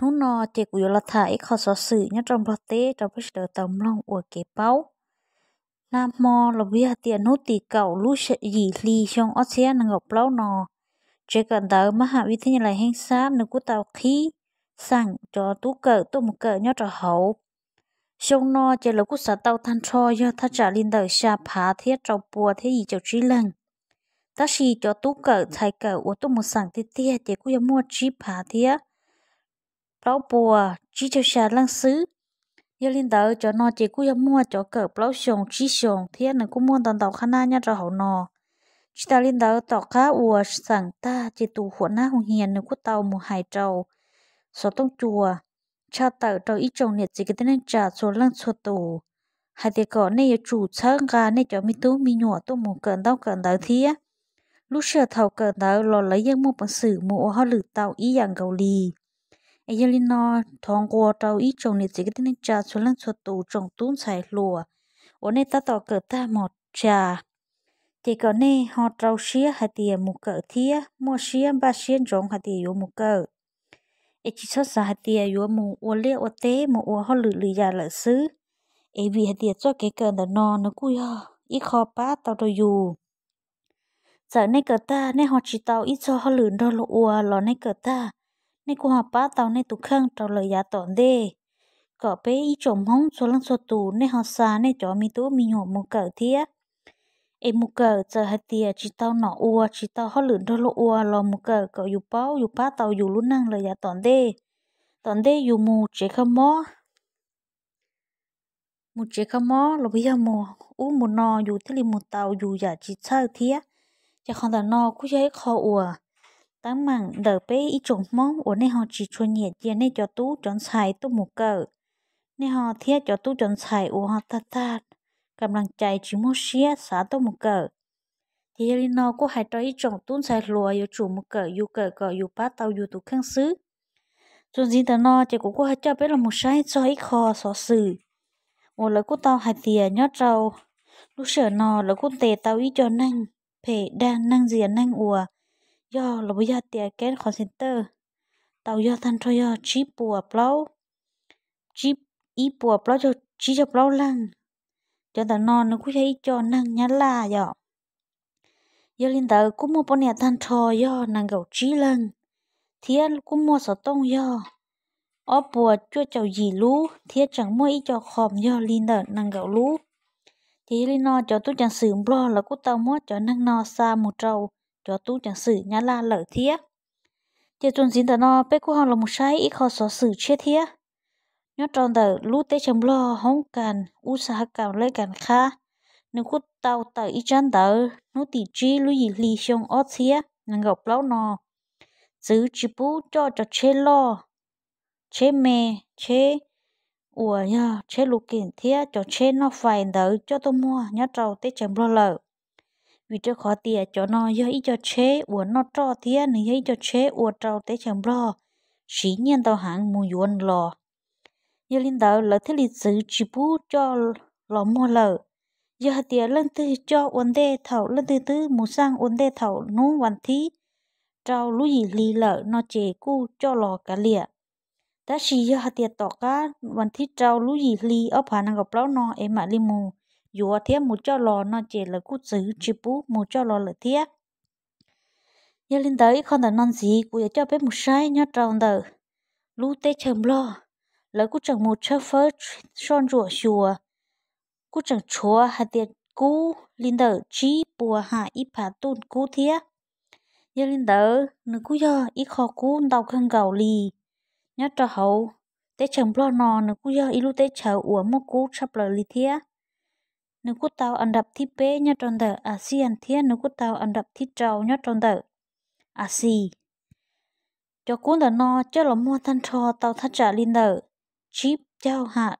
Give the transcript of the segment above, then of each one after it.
Hnub no ces kuv yuav los tham ib qho xov xwm nyob rau Nplog teb rau peb sawv daws tau mloog ua kev paub. Nag hmo los yog tias hnub tim kaum lub yim hli xyoo ob txhiab nees nkaum plaub no, tsev kawm ntawv mab ham vib thab nyas lais Heeb Xab nws kuj tau qhib xeem cov tub kawm tuaj mus kawm nyob rau hauv. Xyoo no ces lawv kuj xav tau tag nrho yog thaj tsam li ntawm xya phav thiab rau pua thiab yim caum tsib leeg. Tab sis cov tub kawm ntxhais kawm uas tuaj mus xeem tiag tiag ces kuj yog muaj tsib phav thiab plaub puas tsib caug xya leej xwb. Yog li ntawd cov no ces kuj yog muaj cov kawm plaub xyoos tsib xyoos thiab nws kuj muaj ntau ntau qhab nab nyob rau hauv no. Tsis tas li ntawd tom qab uas xeem tag ces tus huam nab hu hias nws kuj tau mus hais rau xov tooj cua tshaj tawm rau ib tsoom niam txiv kwv tij neej tsa txhua leej txhua tus hais tias kom nej yuav tsum txhawb nqa nej cov me tub me nyuam tuaj mus kawm ntaub kawm ntawv thiab. Lub sij hawm thaum kawm ntawv los lawv yeej muaj peev xwm mus ua hauj lwm tau ib yam nkaus li. Es yog li no, thov nqua rau ib tsoom niam txiv kwv tij neej tsa txhua leej txhua tus, tsoom tub ntxhais hluas uas nej tab tom kawm tag mos tsa, ces kom nej ho rau siab hais tias mus kawm thiab muaj siab npaj siab ntsoov hais tias yuav mus kawm. Es tsis txhob xav hais tias yuav mus ua liaj ua teb mus ua hauj lwm lwm yam lawm xwb, es vim hais tias txoj kev kawm ntawm no nws kuj yog ib qho pab tau rau yus. Txawm nej kawm tag nej ho tsis tau ib txoj hauj lwm nrog luag ua los nej kawm tag, nej kuj ho pab tau nej tus kheej rau lawm yav tom ntej. Kom peb ib tsoom Hmoob txhua leej txhua tus nej ho xa nej cov me tub me nyuam mus kawm thiab. Es mus kawm txawm hais tias tsis tau nom ua tsis tau hauj lwm nrog luag ua los mus kawm kom yus paub yus pab tau yus lub neej lawm yav tom ntej. Tom ntej yus mus tsev kho mob, mus tsev kho mob los yog mus ub mus no yus thiaj li mus tau yus yam tsis txhawj thiab. Ces qhov ntawm no kuj yog ib qho uas teeb meem ntawm peb ib tsoom Hmoob uas nej ho tsis tshua nyiam cia nej cov tub cov ntxhais tuaj mus kawm. Nej ho thiab cov tub cov ntxhais uas ho tag tag kam lees cai tsis muaj siab xav tuaj mus kawm. Ces yog li no kuj hais rau ib tsoom tub ntxhais hluas yuav tsum mus kawm yus kawm kom yus pab tau yus tus kheej xwb. Txuas ntxiv ntawm no ces kuv kuj ho coj peb los mus saib txog ib qho xov xwm uas lawv kuj tau hais tias nyob rau lub sij hawm no lawv kuj ntes tau ib co neeg phem dag neeg ntxias neeg uas yog los yog tias kev qhov xev tawj tau yog tag nrho yog tsib puas plaub, ib puas plaub caug tsib caug plaub leeg. Cov ntawm no nws kuj yog ib co neeg Nyab Laj yom. Yog li ntawd kuj muaj poj niam tag nrho yog nees nkaum tsib leeg, thiab kuj muaj xov tooj yog ob puas cuaj caum yim lub thiab tseem muaj ib co khom yog li ntawm nees nkaum lub. Ces yog li no cov tub ceev xwm Nplog lawv kuj tau muab cov neeg no xa mus rau cov tub ceev xwm Nyab Laj lawm thiab. Ces txuas ntxiv ntawm no peb kuj ho los mus saib ib qho xov xwm tshiab thiab. Nyob rau ntawm lub teb chaws Nplog hoob kas ub xa hab kas leb kas qhab, nws kuj tau tawm ib tsab ntawv hnub tim tsib lub yim hli xyoo ob txhiab nees nkaum plaub no, txwv tsis pub coj cov tsheb loj, tsheb me, tsheb uas yog tsheb lus keem thiab cov tsheb noj fais ntawd coj tuaj muag nyob rau teb chaws Nplog lawm. Vim rau qhov tias cov no yog ib co tsheb uas noj roj thiab nws yog ib co tsheb ua rau teb chaws Nplog siv nyiaj ntau heev mus yuav nws los. Yog li ntawd lawv thiaj li txwv tsis pub coj los muag lawm. Yog hais tias leej twg coj ua ntej thaum leej twg twb mus xaj ua ntej thaum hnub vas thib rau lub yim hli lawm no ces kuj coj los kav liam. Tab sis yog hais tias tom qab vas thib rau lub yim hli ob phav nees nkaum plaub no es mam li mus yuav thiab mus coj los no ces lawv kuj txwv tsis pub mus coj los lawm thiab. Yog li ntawd ib qho ntawm no ntxiv kuv yuav coj peb mus saib nyob rau ntawm lub teb chaws Nplog, lawv kuj tseem mus tshawb fawb soj ntsuam xyuas, kuj tseem tshuav hais tias kub li ntawm tsib puas ham ib phav tuj kub thiab. Yog li ntawd nws kuj yog ib qho kub ntau kawg nkaus li. Nyob rau hauv teb chaws Nplog no nws kuj yog ib lub teb chaws uas muaj kub tshaj plaws li thiab. Nws kuj tau an dab thib peb nyob rau ntawm ASEAN thiab nws kuj tau an dab thib rau nyob rau ntawm ASEAN. Cov kub ntawm no coj los muag tag nrho tau thaj tsam li ntawm tsib caug ham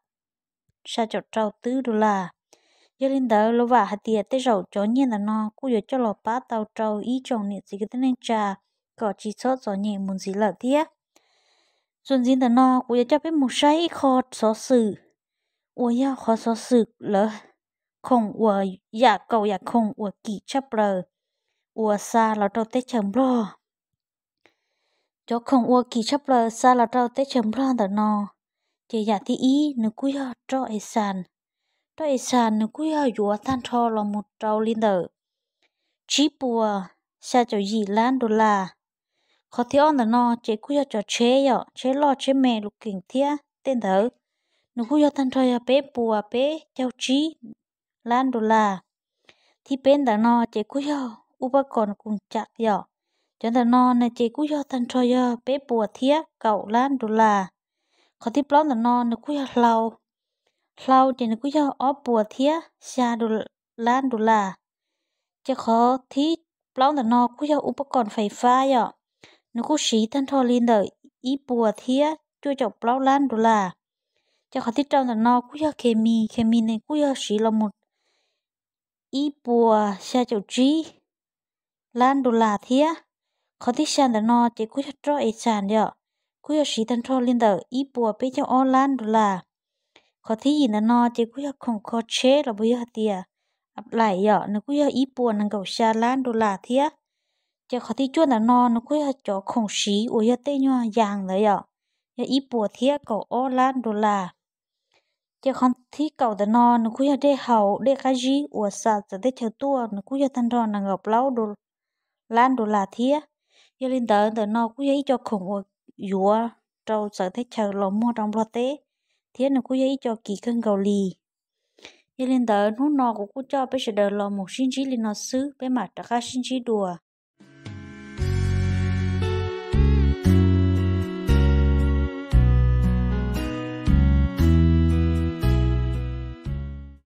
xya caum rau twb dollar. Yog li ntawd lawv vam hais tias tej zaum cov nyiaj ntawm no kuj yuav coj los pab tau rau ib tsoom niam txiv kwv tij neej tsa kom tsis txhob txom nyem mus ntxiv lawm thiab. Txuas ntxiv ntawm no kuv yuav coj peb mus saib ib qho xov xwm uas yog qhov xov xwm lawv khoom uas yam kaum yam khoom uas kim tshaj plaws uas xa los rau teb chaws Nplog. Cov khoom uas kim tshaj plaws xa los rau teb chaws Nplog ntawm no, ces yam thib ib nws kuj yog roj es xas. Roj es xas nws kuj yog yuav tag nrho los mus rau li ntawm tsib puas xya caum yim lab dollar. Qhov thib ob ntawm no ces kuj yog cov tsheb yom, tsheb loj tsheb me lus keem thiab tej ntawd, nws kuj yog tag nrho yog peb puas peb caug tsib lab dollar. Thib peb ntawm no ces kuj yog uv pab kom kus cam yom, cov ntawm no na ces kuj yog tag nrho yog peb puas thiab kaum lab dollar. Qhov thib plaub ntawm no nws kuj yog hlau, hlau ces nws kuj yog ob puas thiab xya lab dollar. Ces qhov thib plaub ntawm no kuj yog uv pab kom fais fab yom, nws kuj siv tag nrho li ntawm ib puas thiab cuaj caum plaub lab dollar. Ces qhov thib rau ntawm no kuj yog khes mis, khes mis nws kuj yog siv los mus ib puas xya caum tsib lab dollar thiab. Qhov thib xya ntawm no ces kuj yog roj es xas yom, kuj yog siv tag nrho li ntawm ib puas peb caug ob lab dollar. Qhov thib yim ntawm no ces kuj yog khoom kho tsheb los puas yog hais tias ap laim yom, nws kuj yog ib puas nees nkaum xya lab dollar thiab. Ces qhov thib cuaj ntawm no nws kuj yog cov khoom siv uas yog tej nyuag yas ntawd yom, yog ib puas thiab kaum ob lab dollar. Ces qhov thib kaum ntawm no nws kuj yog dej haus dej qab zib uas xa txawv teb chaws tuaj, nws kuj yog tag nrho nees nkaum plaub lab dollar thiab. Yog li ntawd ntawm no kuj yog ib co khoom uas yuav rau txawv teb chaws los muag rau Nplog teb, thiab nws kuj yog ib co kim kawg nkaus li. Yog li ntawd hnub no kuv kuj coj peb sawv daws los mus sib ntsib li no xwb, peb mam rov qab sib ntsib dua.